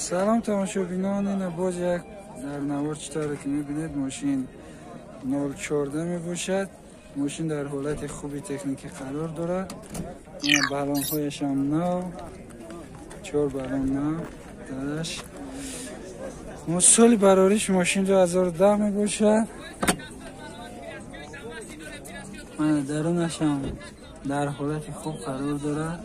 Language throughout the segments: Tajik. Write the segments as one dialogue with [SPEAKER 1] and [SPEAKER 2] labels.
[SPEAKER 1] Салом тамошобинон, ина боз як дар навор чӣ тавре ки мебинед мошин 014 мебошад. Мошин дар ҳолати хуби техникӣ қарор дорад. Ина баллонҳояш ҳам нав, 4 баллон нав дараш. Соли барориш мошин 2010 мебошад. Дарунаш ҳам дар ҳолати хуб қарор дорад.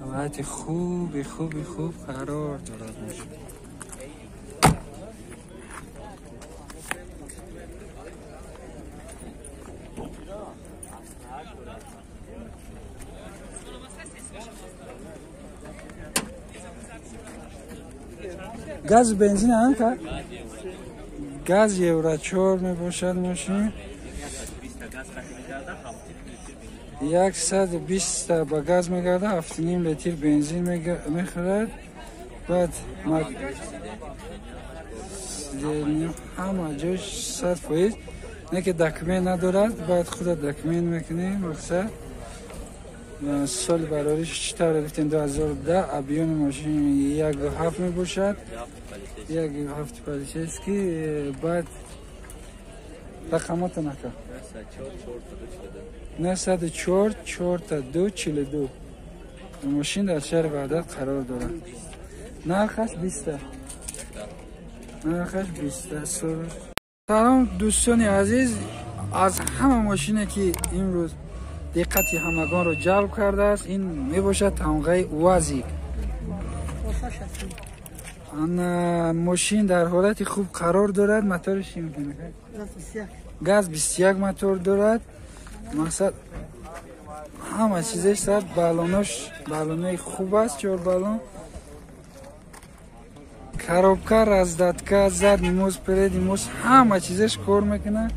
[SPEAKER 1] ҳолати хуби хуби хуб қарор дорад мошин. Газ бензин анка? Газ евро 4 мебошад мошин. 120 ба газ мегардад, 7,5 литр бензин мехӯрад. Баъд ҳама ҷош 100%. Не ки документ надорад, баъд худа документ мекунем. Мақсад соли барориш чӣ тавре гуфтем 2010, объёми мошин 1,7 мебошад, 1,7 полицейский. Баъд рақамота нака 904 42 42. Мошин дар шаҳри Ваҳдат қарор дорад. Нархаш 20, нархаш 20. Салом дӯстони азиз, аз ҳама мошине ки имрӯз диққати ҳамагонро ҷалб кардааст, ин мебошад тамғаи УАЗик. Мошин дар ҳолати хуб қарор дорад. Моториш чӣ мекунад? Газ 21 мотор дорад. Мақсад ҳама чизеш сад, баллонош баллонои хуб аст, 4 баллон. Коробка, раздатка, задний мост, передний мост, ҳама чизеш кор мекунад.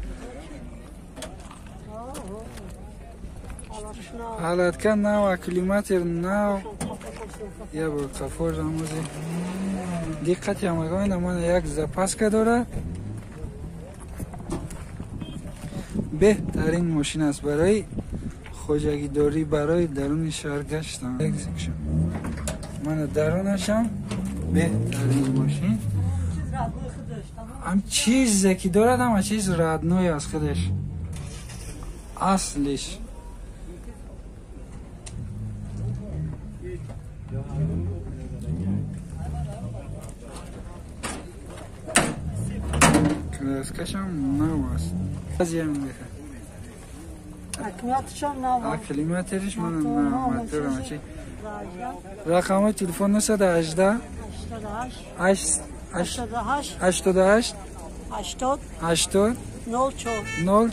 [SPEAKER 1] Ҳалатка нав, акклиматор нав. Я бор қафор рамози. Диққати ҳамагон, мана як запаска дорад. Беҳтарин мошин аст барои хоҷагидорӣ, барои даруни шаҳр гаштан. Мана дарунашам беҳтарин мошин. Ҳам чизе ки дорад, ҳама чиз родной аз худаш, аслиш. Краскашам нав аст. Акклиматориш мана нав, моторам чи. Рақамҳои телефон 918 88 80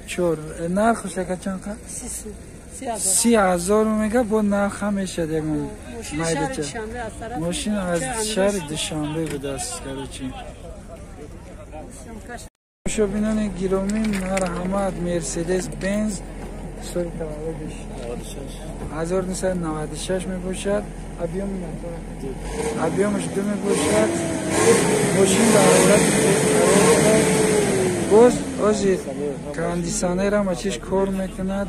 [SPEAKER 1] 04. Нархаш ака чанд? 30,000 мега. Бо нарх ҳам мешад як майдача. Мошин аз шаҳри Душанбе будааст. Короче, тамошобинони гиромӣ, марҳамат, Мерседес Бенз соли таваллудиш 1996 мебошад. Объёмаш 2 мебошад. Мошин дар ҳолати хуб қарор дорад. Боз ози кондитсионер ҳама чиз кор мекунад.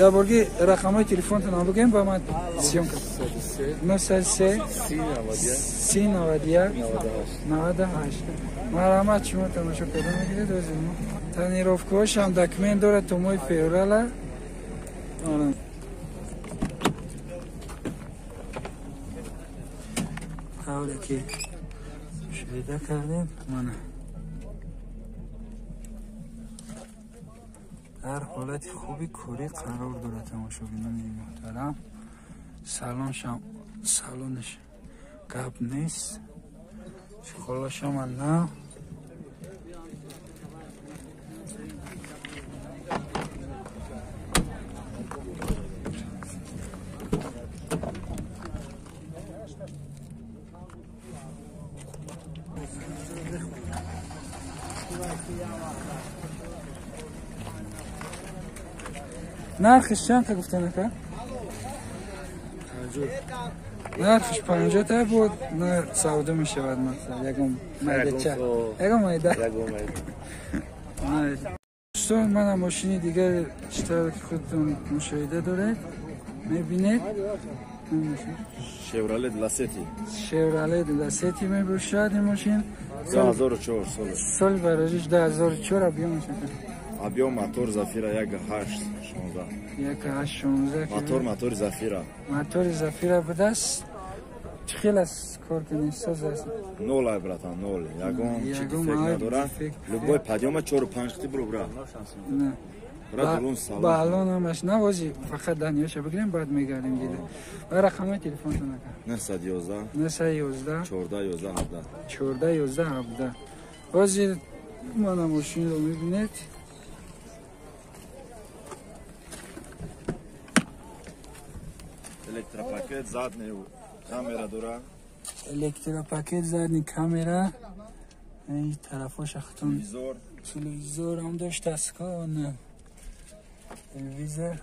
[SPEAKER 1] Я борги рақамҳои телефонтонам бигӯем, ба ман съёмка. 903 30 91 98. Марҳамат, шумо тамошо карда мегиред. Ози тонировкаҳош ҳам документ дорад то моҳи феврала. Тавре ки мушоҳида кардем, мана дар ҳолати хуби корӣ қарор дорад. Тамошобинони муҳтарам, салоншам салонаш гап нест, холашама нав. Нархиш чанд гуфтем ака? Нархш 50 та буд, на савдо мешавад мақсад. Ягон майдача. Ягон майда.
[SPEAKER 2] Ягон майда.
[SPEAKER 1] Дӯстон, мана мошини дигар читар ки худтон мушоҳида доред, мебинед.
[SPEAKER 2] Chevrolet Lacetti.
[SPEAKER 1] Chevrolet Lacetti мебошад ин мошин.
[SPEAKER 2] 2004 сол.
[SPEAKER 1] Соли барояш 2004 объем мешавад.
[SPEAKER 2] Объем мотор Зафира 1.8 16.
[SPEAKER 1] 1.8 16.
[SPEAKER 2] Мотор Зафира.
[SPEAKER 1] Мотори Зафира будааст. Чӣ хел аст кор кунед, соз аст?
[SPEAKER 2] Нол ай братан, нол. Ягон чи дефект надора. Любой подъёма 4-5 қити бро бра.
[SPEAKER 1] Не. Балон ҳамаш навози, фақат даниёша бигирем, баъд мегардем дида. Ва рақамҳои телефонтон ака?
[SPEAKER 2] 911
[SPEAKER 1] 911
[SPEAKER 2] 14 11 17.
[SPEAKER 1] 14 11 17. Ҳозир мана мошинро мебинед.
[SPEAKER 2] Электропакет, задний камера дора.
[SPEAKER 1] Электропакет, задний камера. Ин тарафоша хутун.
[SPEAKER 2] Телевизор.
[SPEAKER 1] Телевизор ҳам доштааст ко, не. Телевизор.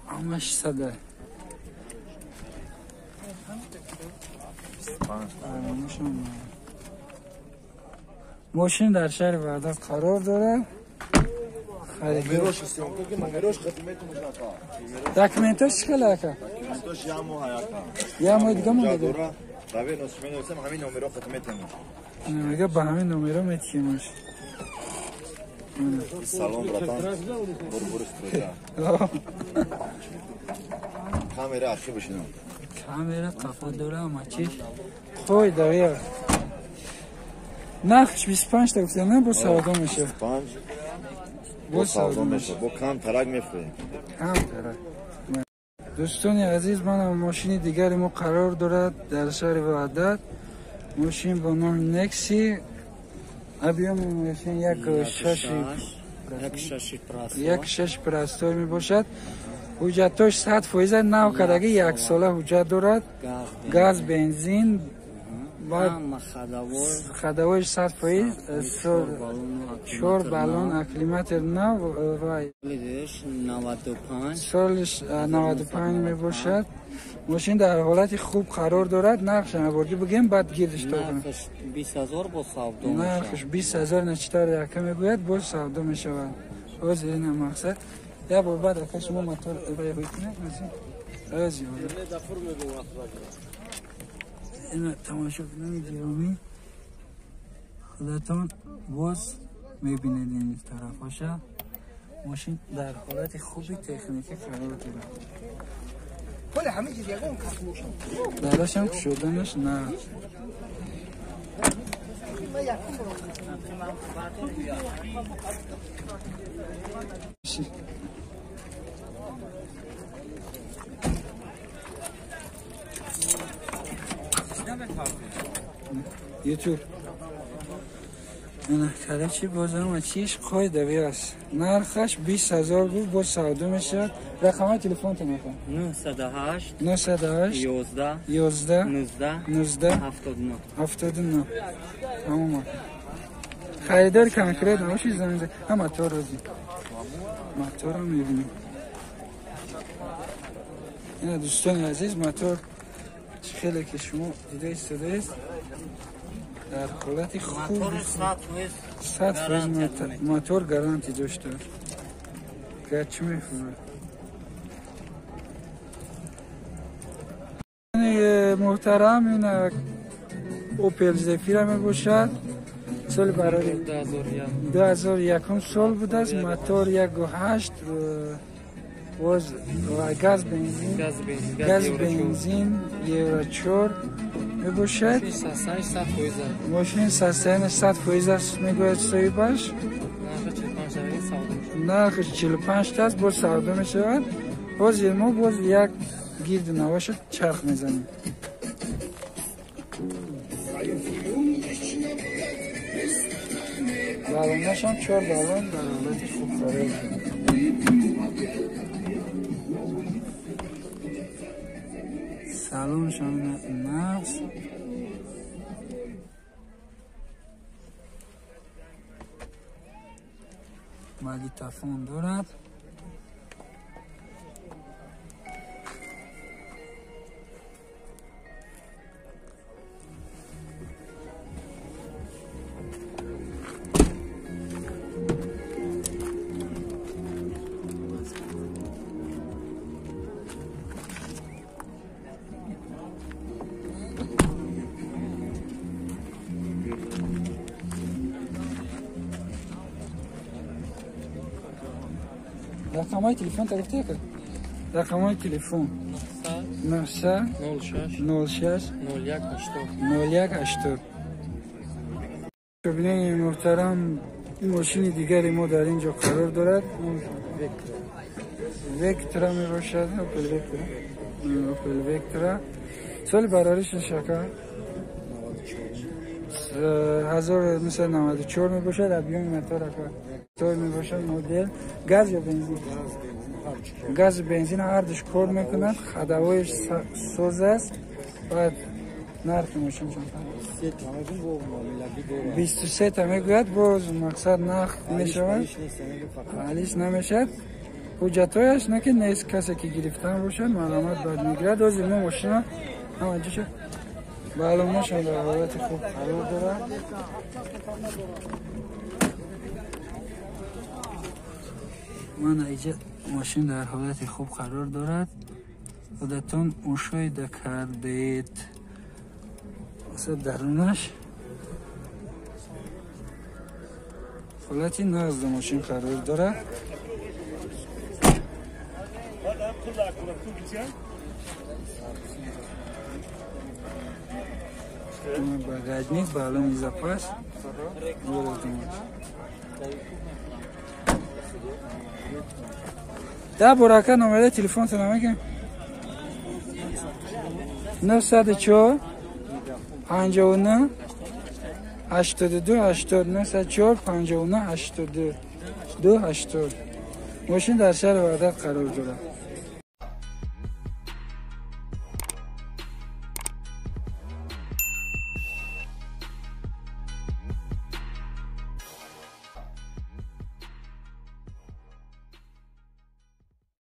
[SPEAKER 1] Ҳамаш сада. Мошин дар шаҳри Ваҳдат қарор дорад. Документош чӣ хел ака?
[SPEAKER 2] Документош як моҳ ака.
[SPEAKER 1] Як моҳ дига монда.
[SPEAKER 2] Ҳамин номеро хат метемем.
[SPEAKER 1] Мега ба ҳамин номеро метиҳемаш.
[SPEAKER 2] Салом, братан. Бур бур стройка. Камера архи бошинам.
[SPEAKER 1] Камера қафо дора ама чи? Қой давия. Нархш 25 та гуфта, не бо савдо мешавад.
[SPEAKER 2] 25 бо савдо мешавад. Бо кам тарак мефурӯем.
[SPEAKER 1] Кам тарак. Дӯстони азиз, мана мошини дигари мо қарор дорад дар шаҳри Ваҳдат. Мошин бо номи Некси. Объёми мошин 1.6 простой мебошад. Ҳуҷҷатош 100% нав кардаги, яксола ҳуҷҷат дорад. Газ, бензин, хадавоиш 100%, 4 баллон, акклиматор нав ва солиш 95 мебошад. Мошин дар ҳолати хуб қарор дорад. Нархша наборди бигем, баъд гирдиш то кунем.
[SPEAKER 3] 20 000 бо савдо мешавад.
[SPEAKER 1] Нархш 20 000 начитар яка мегӯяд, боз савдо мешавад. Ҳозир ина мақсад. Як бор баъд ака шумо мотор кунед. Ҳозир. Ина тамошо кунед гиромӣ. Худатон боз мебинед ин тарафоша. Мошин дар ҳолати хуби техникӣ қарор дорад. Дарашам кушоданаш на. ютуб. Короче, бозам чиш қойдави аст. Нархаш 20 000 гуфт, боз савдо мешавад. Рақамҳои телефонтон ака?
[SPEAKER 3] 908
[SPEAKER 1] 908
[SPEAKER 3] 11
[SPEAKER 1] 11
[SPEAKER 3] 19
[SPEAKER 1] 19
[SPEAKER 3] 79.
[SPEAKER 1] 79. Тамом ака. Харидори конкрет набоши, занг зад. Ҳа, мотор рози. Моторро мебинем. Ина дӯстони азиз, мотор хеле ки шумо дида истодаед, дар ҳолати хуб, 100% мотор гарантӣ дошта. Гарчи мефурад. Муҳтарам, ин Opel Zafira мебошад. Соли барори 2001 сол будааст. Мотор 1.8, боз газ бензин, газ бензин, евро 4 мебошад. Мошин состояние 100% аст, мегӯяд соҳибаш. Нархаш 45 аст, боз савдо мешавад. Ҳозир мо боз як гирди наваша чарх мезанем. Балонашам чор балон дар ҳолати хуб қарор дорад. Салоншам нағз. Магнитофон дорад. Рақамҳои телефон та гуфта яка? Рақамҳои телефон 900 06
[SPEAKER 3] 01 80
[SPEAKER 1] 01 80. Бинед муҳтарам, мошини дигари мо дар ин ҷо қарор дорад. Вектра мебошад, Opel Vectra. Opel Vectra. Соли бароришаш ака 1994 мебошад. Объёми мотор ака тор мебошад. Модел газ ё бензин? Газ, бензин ҳардуш кор мекунад. Ходовоиш соз аст. Баъд нархи мошин чанд? 23 та мегӯяд, боз мақсад нарх мешавад, алиш намешавад. Ҳуҷҷатҳояш не ки нест, касе ки гирифтан бошад, маълумот баъд мегирад. Ҳозир мо мошина ҳама ҷоша маълумошон дар ҳолати хуб қарор дорад. Мана иҷа мошин дар ҳолати хуб қарор дорад. Худатон мушоҳида кардед. Дарунаш ҳолати нағз мошин қарор дорад. Багажник, баллони запас. Да, бурака номери телефонтон намегем? 904 59 82 80 904 59 82 80. Мошин дар шаҳри Ваҳдат қарор дорад.